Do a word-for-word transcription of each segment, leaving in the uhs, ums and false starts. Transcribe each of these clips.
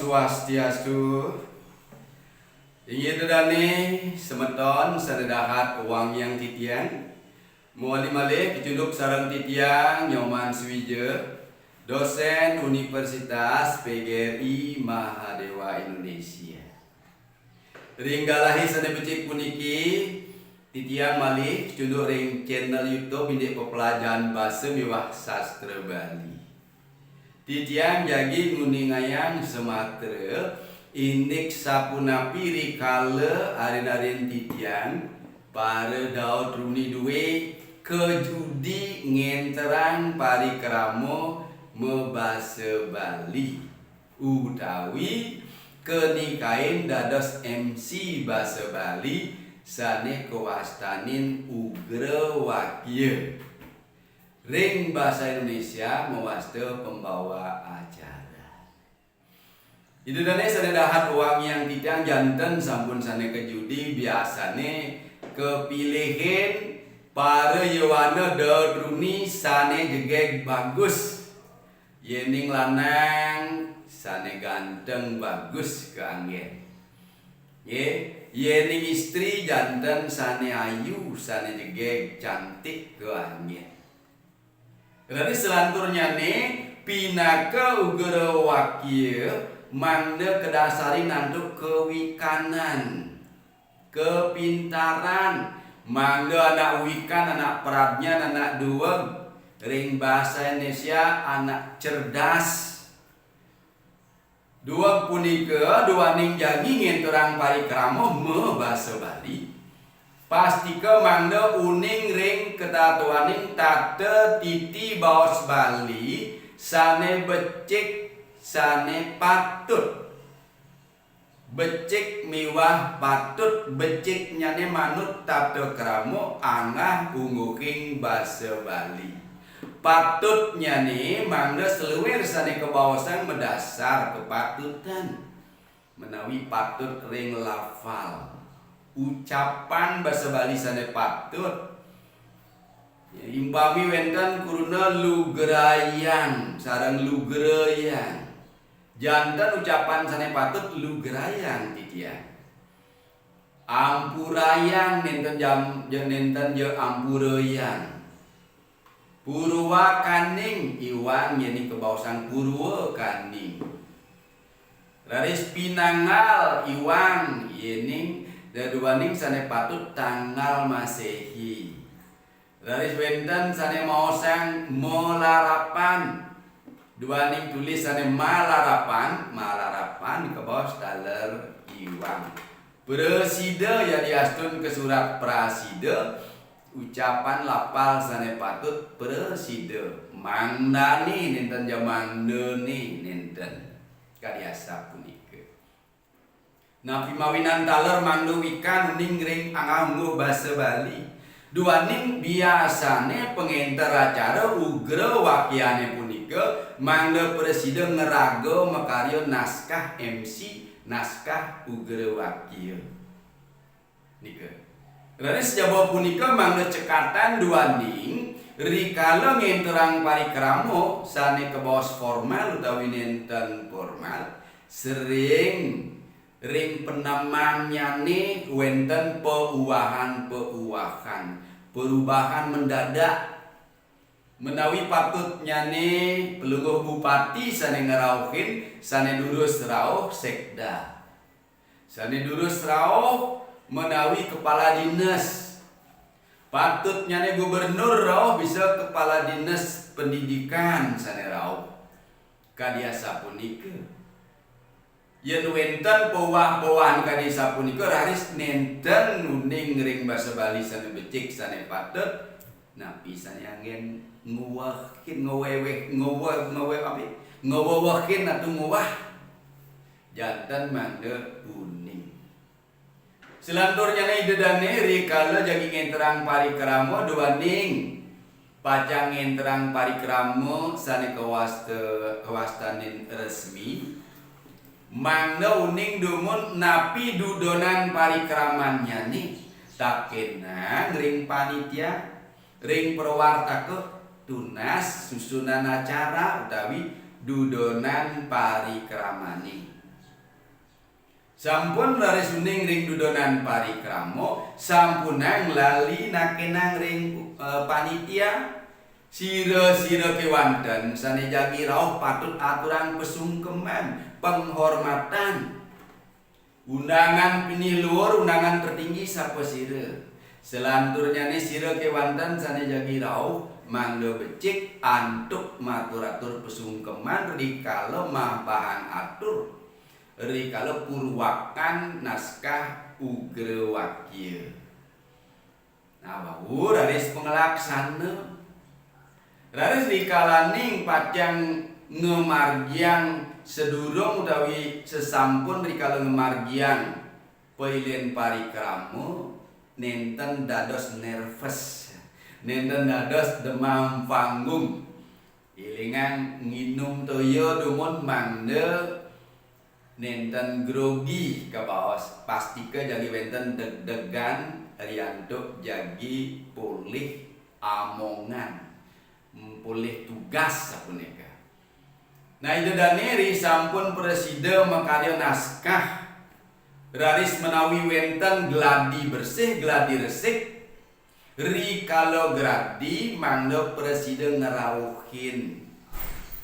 Swastiastu. Inggih ida dane semeton sane dahat wangiang titiang. Mawali malih kecunduk sareng titiang Nyoman Suwija, dosen Universitas P G R I Mahadewa Indonesia. Ring galahe sane becik puniki, titiang malih kecunduk ring channel YouTube indik pepelajahan basa miwah sastra Bali. Titiang jagi nguningayang samatra indik sapunapi rikala arin-arin titiang para daud runi due kajudi ngenterang parikrama mabasa Bali utawi kanikain dados M C basa Bali sane kawastanin Ugra Wakia. Ring basa Indonesia mawasta pembawa acara. Ida dane sane dahat wangiang titiang, janten sampun sane kajudi, biasane kapilihin para yowana daud runi sane jegeg bagus. Yening lanang sane ganteng bagus kaanggen. Nggih, yening istri janten sane ayu, sane jegeg, cantik kaanggen. Raris selanturnyane pinaka Ugra Wakia mangda kadasarin antuk kawikanan, kapintaran, mangda anak wikan, anak pradnyan, anak dueg, ring basa Indonesia anak cerdas. Dueg punika duaning jagi ngenterang parikrama mabasa Bali, pastika mangda uning ring katatuaning tata titi baos Bali sane becik, sane patut. Becik miwah patut, beciknyane manut tata krama anggah ungguhing basa Bali. Patutnyane mangda saluir sane kabaosang madasar kapatutan, menawi patut ring lafal. Ucapan basa Bali sane patut. Ya, umpami wenten kruna lugrayang sareng lugrayang. Janten ucapan sane patut lugrayang titiang. Ampurayang nenten jam, ja-, nenten ja ampurayang. Purwakaning iwang yening kabaosang purwakaning. Raris pinanggal iwang yening deduaning sane patut tanggal Masehi. Raris wenten sane maosang malarapan. Duaning tulis sane malarapan, malarapan kabaos taler iwang. Prasida yadiastun kasurat prasida, ucapan lafal sane patut prasida. Mangdane nenten ja mangdane nenten. Kadi asapunika. Napi mawinan taler mangda wikan uning ring anggah ungguh basa Bali. Duaning biasane pangenter acara Ugra Wakiane punika mangda prasida ngraga makarya naskah M C, naskah Ugra Wakia. Nika. Raris jaba punika mangda cekatan duaning rikala ngenterang parikrama sane kabaos formal utawi nenten formal, sering ring panemannyane wenten pauwahan-pauwahan, perubahan mendadak. Menawi patutnyane Palungguh Bupati sane ngrauhin, sane durus rauh sekda. Sane durus rauh menawi kepala dinas. Patutnyane gubernur rauh bisa kepala dinas pendidikan sane rauh. Kadi asapunika. Yen wenten pauwah-pauwahan kadi sapunika raris nenten uning ring basa Bali sane becik sane patut, napi sane anggen nguwehin, ngweweh, nguweh, nguweh apa? Ngwewehin atau nguwah. Janten mangda uning. Salanturnyane Ida Dane rikala jagi ngenterang parikrama duaning pacang ngenterang parikrama sane kawasta, kawastanin resmi, mangda uning dumun napi dudonan parikramannyane, takenang ring panitia, ring prawartaka, tunas susunan acara utawi dudonan parikramane. Sampun raris uning ring dudonan parikrama, sampunang lali nakenang ring, eh, panitia. Sira-sira kewanten sane jagi rauh patut aturang pasungkeman, penghormatan. Undangan pinih luur, undangan tertinggi sapasira. Selanturnyane sira kewanten sane jagi rauh, mangda becik antuk matur-atur pasungkeman rikala mabahang atur, rikala purwakan naskah Ugrawakya. Nah, wau raris panglaksana. Raris rikalaning pacang ngamargiang sadurung utawi sasampun rikala ngamargiang pailin parikrama, nenten dados nervous, nenten dados demam panggung. Ilingang nginum toya dumun mangda nenten grogi kabaos, pastika jagi wenten deg-degan riantuk jagi polih amongan, polih tugas sapunika. Nah, Ida Dane ri sampun prasida makarya naskah, raris menawi wenten gladi bersih, gladi resik, rikala gradi mangda prasida ngrauhin,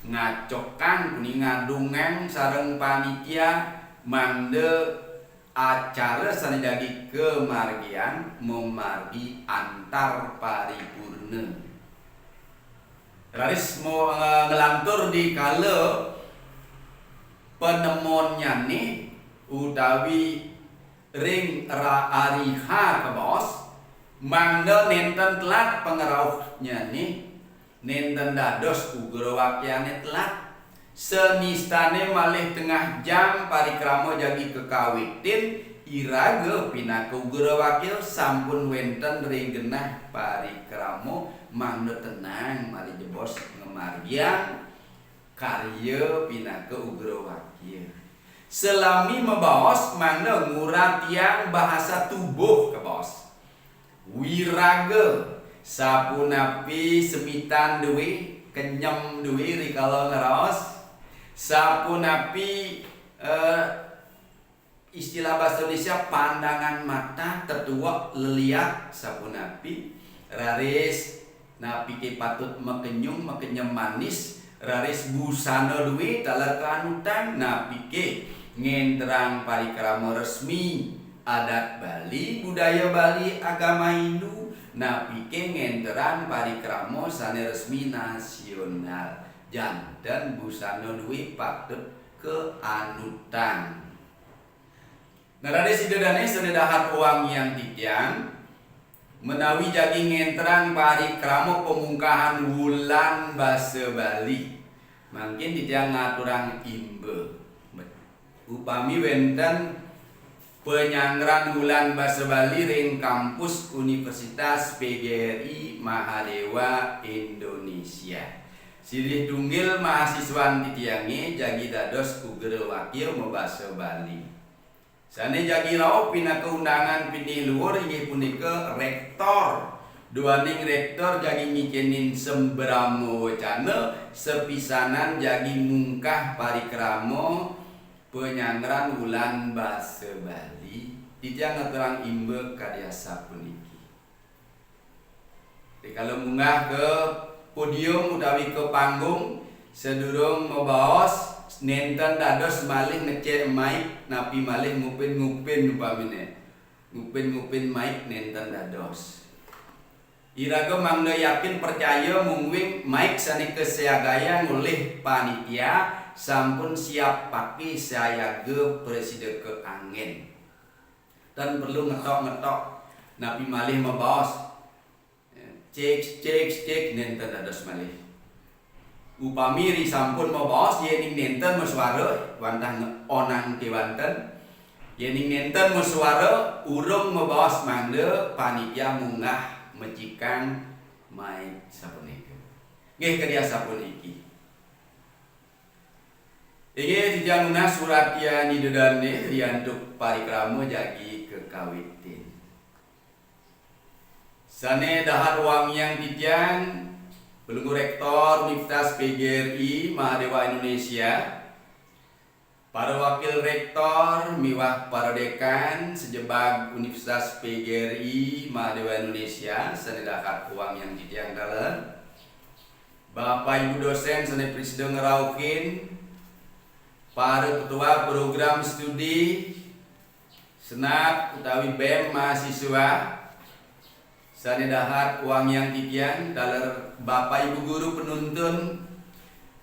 ngacokang puni ngadungang sareng panitia mangda acara sane jagi kamargiang mamargi antar paripurna. Raris mo-, eh, nglantur di kala panemonnyane utawi ring ra-, ari H kabaos, mangda nenten telat pangrauhnyane, nenten dados ugrawakyane telat. Sanistane malih tengah jam parikrama jagi kakawitin, iraga pinaka ugrawakya sampun wenten ring genah parikrama, mangda tenang malih jebos ngamargiang karya pinaka ugrawakya. Salami mabaos mangda nguratiang bahasa tubuh kabaos. Wiraga, sapunapi semitan duwe, kenyem duwe rikala ngraos, sapunapi, eh, istilah basa Indonesia pandangan mata, tetuek, leliat, sapunapi, raris napike patut makenyung, makenyem manis, raris busana duwe taler kaanutan, napike ngenterang parikrama resmi, adat Bali, budaya Bali, agama Hindu, napike ngenterang parikrama sane resmi nasional. Janten busana duwe patut kaanutan. Nah, raris Ida Dane sane dahat wangiang titiang, menawi jagi ngenterang parikrama pamungkahan Wulan Basa Bali, mangkin titiang ngaturang imba. Upami wenten panyanggra Wulan Basa Bali ring kampus Universitas P G R I Mahadewa Indonesia, silih tunggil mahasiswan titiange jagi dados ugrawakya mabasa Bali. Sane jagi rauh pinaka undangan pinih luur inggih punika rektor. Duaning rektor jagi ngikenin sambrama wacana, sapisanan jagi mungkah parikrama panyanggra Wulan Basa Bali. Titiang ngaturang imba kadi asapuniki. Rikala munggah ke podium utawi ke panggung, sadurung mabaos, nenten dados malih ngecek mic, napi malih ngupin-ngupin upamine. Ngupin-ngupin mic nenten dados. Iraga mangda yakin percaya mungguing mic sane kasiagayang olih panitia sampun siap pake sayaga prasida kaanggen. Tan perlu ngetok-ngetok, napi malih mabaos. Cek, cek, cek, nenten dados malih. Upami ri sampun mabaos, yening nenten masuara, wantah nge-, onang kewanten. Yening nenten masuara, urung mabaos mangda panitia munggah mecikang mic sapunika. Nggih, kadi asapuniki. Inggih, titiang nunas suratian Ida Dane riantuk parikrama jagi kakawitin. Sane dahat wangiang titiang, Pelungguh Rektor Universitas P G R I Mahadewa Indonesia, Para wakil rektor miwah para dekan sajebag Universitas P G R I Mahadewa Indonesia sane dahat wangiang titiang taler. Bapak Ibu dosen sane prasida ngrauhin, para ketua program studi, senat utawi bem mahasiswa, sane dahat wangiang titiang taler Bapak Ibu guru penuntun,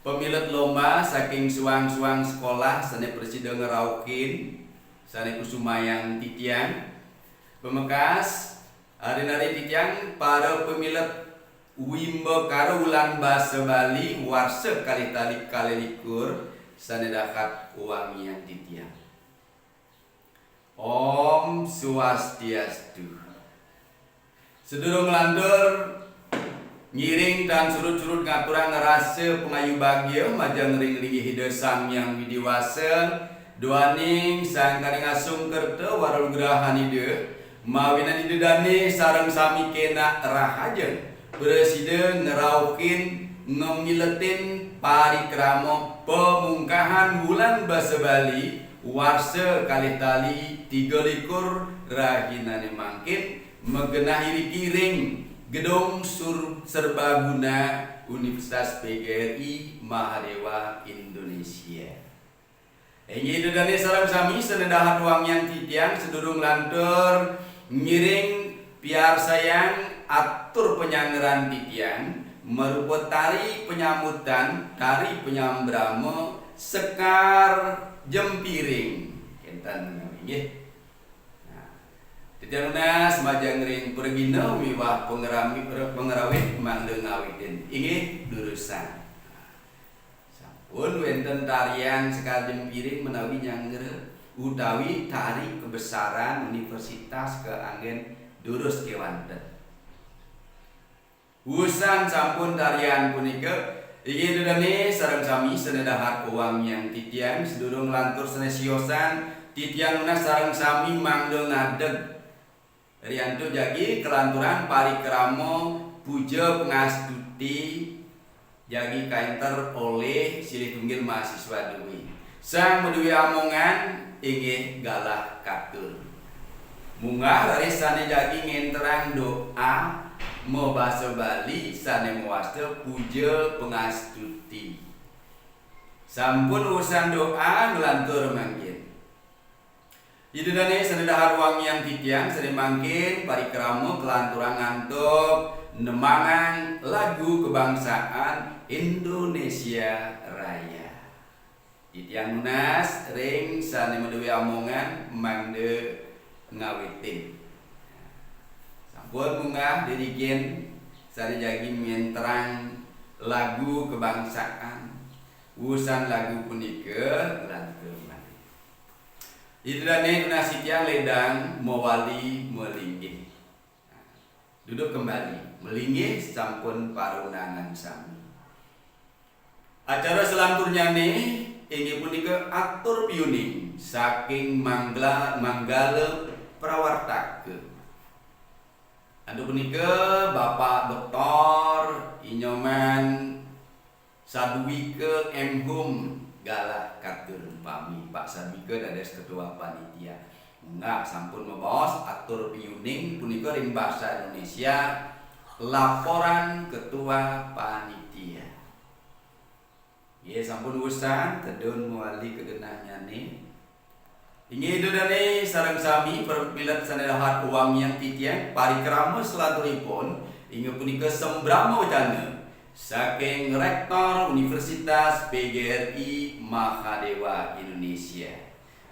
pamilet lomba saking suang-suang sekolah sane prasida ngrauhin, sane kusumayang titiang. Pamekas, ring-ring titiang para pamilet wimbakara Wulan Basa Bali warsa kalih tali kalih likur sane dahat wangiang titiang. Om Swastiastu. Sadurung nglantur, ngiring tan surud-surud ngaturang rasa pangayu bagia majeng ring linggih Ida Sang Hyang Widi Wasa, duaning sangkaning asung kerta wara nugrahan Ida, mawinan Ida dane sareng sami kenak rahaja prasida ngrauhin ngamiletin parikrama pamungkahan Wulan Basa Bali warsa kalih tali tiga likur rahinane mangkin, magenah iriki ring Gedung Sur-, Serbaguna Universitas P G R I Mahadewa Indonesia. Inggih Ida dane sareng sami sane dahat wangiang titiang, sadurung nglantur ngiring piarsayang atur panyanggeran titiang marupa tari panyambutan, tari panyambrama Sekar Jempiring. Kenten menawi, nggih. Nah, titiang nunas majeng ring pragina miwah pangrami-, pangrawit mangda ngawitin. Inggih, durusang. Sampun wenten tarian Sekar Jempiring menawi nyanggra utawi tari kebesaran universitas kaanggen durus kewanten. Wusan sampun tarian punika, inggih Ida dane sareng sami sane dahat wangiang titiang, sadurung nglantur sane siosan, titiang nunas sareng sami mangda ngadeg. Riantuk jagi kalanturang parikrama puja pangastuti jagi kaenter olih silih tunggil mahasiswa due. Sang madue amongan inggih galah katur. Munggah raris sane jagi ngenterang doa mabasa Bali sane mawasta puja pangastuti. Sampun wusan doa nglantur mangkin. Ida dane sane dahat wangiang titiang, sane mangkin parikrama kalanturang antuk nemangang lagu kebangsaan Indonesia Raya. Titiang nunas ring sane madue amongan mangda ngawitin. Sampun munggah dirigen sane jagi menterang lagu kebangsaan. Wusan lagu punika lantur malih. Ida dane nunas titiang ledang mawali malinggih. Duduk kembali, malinggih sampun parundangan sami. Acara salanturnyane inggih punika atur piuning saking Manggla-, Manggala Prawartaka. Antuk punika Bapak Doktor I Nyoman Sadwika M Hum galah katur upami. Pak Sadwika dados ketua panitia. Munggah sampun mabaos atur piuning punika ring basa Indonesia, laporan ketua panitia. Nggih, sampun wusan, tedun mawali ka genahnyane. Inggih Ida dane sareng sami, para pamilet sane dahat wangiang titiang, parikrama salanturipun inggih punika sembrama wacana saking Rektor Universitas P G R I Mahadewa Indonesia.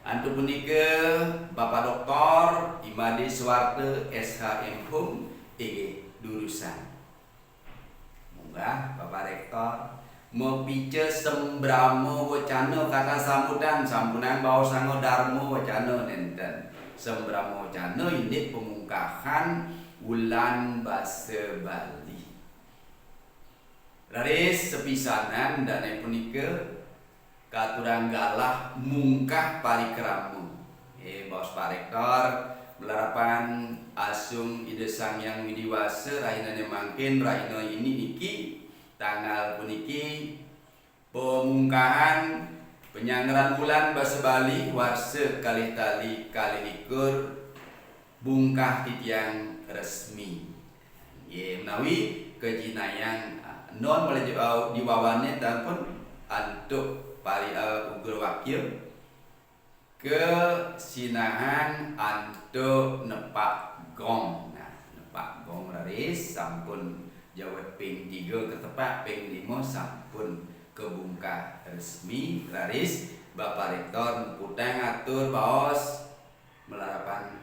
Antuk punika Bapak Doktor I Made Suwarta S H M Hum, inggih durusang. Munggah, Bapak Rektor, mapica sembrama wacana kata sambutan, sampunang baosanga darma wacana nenten. Sembrama wacana indik pamungkahan Wulan Basa Bali. Raris sepisanan dane punika katurang galah mungkah parikrama. Eh, baos Pak Rektor, malarapan asung Ida Sang Hyang Widi Wasa, rahinane mangkin, rahina ini niki, tanggal puniki, pamungkahan Nyangran wulan basa Bali warsa kalih tali kalih likur bungkah titiang resmi. Nggih, menawi kajinayang, ah, non malih jebau diwawane tan pun antuk pari, eh, ugra wakya kesinahan antuk nepak gong. Nah, nepak gong raris sampun jawet ping tiga ketepak, ping lima sampun kabungkah resmi. Raris Bapak Rektor muputang atur baos malarapan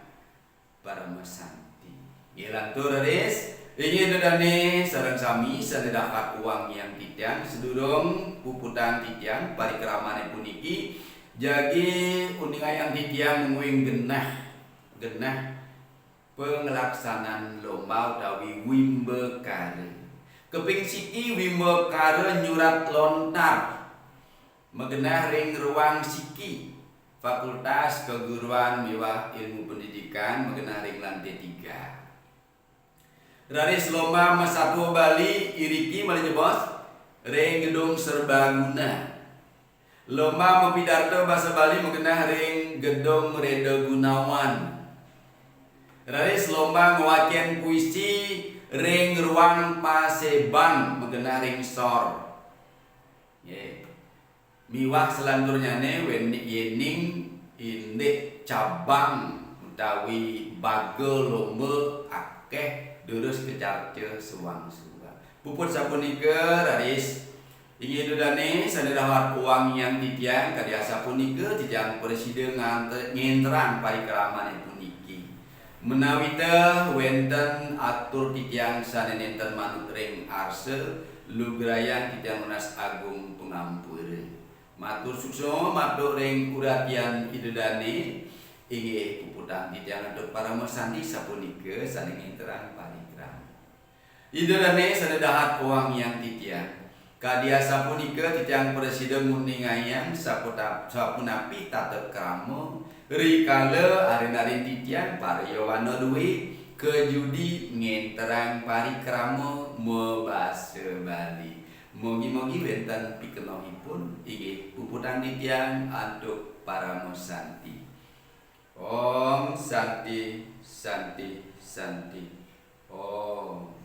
Parama Santi. Nggih, lantur raris, inggih Ida dane sareng sami sane dahat wangiang titiang, sadurung puputang titiang parikramane puniki, jagi uningayang titiang mungguing genah, genah panglaksanan lomba utawi wimbakara. Kaping siki wimbakara nyurat lontar magenah ring ruang siki Fakultas Keguruan miwah Ilmu Pendidikan magenah ring lantai tiga. Raris lomba masatua Bali iriki malih jebos ring Gedung Serbaguna. Lomba mapidarta basa Bali magenah ring Gedung Reda Gunawan. Raris lomba ngwacen puisi ring ruang paseban magenah ring sor. Nggih. Miwah selanturnyane wen-, yening indik cabang utawi baga lomba akeh durus kacarca suang-suang. Puput sapunika raris inggih Ida dane sane dahat wangiang titiang, kadi asapunika titiang prasida ngante-, ngenterang parikramane puniki. Menawi teh wenten atur titiang sane nenten manut ring arsa, lugrayang titiang nunas agung pangampura. Matur suksma, matur ring uratian Ida dane, inggih puputang titiang antuk parama santi sapunika sane ngenterang parikrama. Ida dane sane dahat wangiang titiang. Kadi asapunika titiang prasida nguningayang saputa-, sapunapi tata krama rikala arin-arin titiang para yowana due kajudi ngenterang parikrama mabasa Bali. Mugi-mugi wenten pikenohipun, inggih puputang titiang antuk parama santi. Om Santi, Santi, Santi. Om.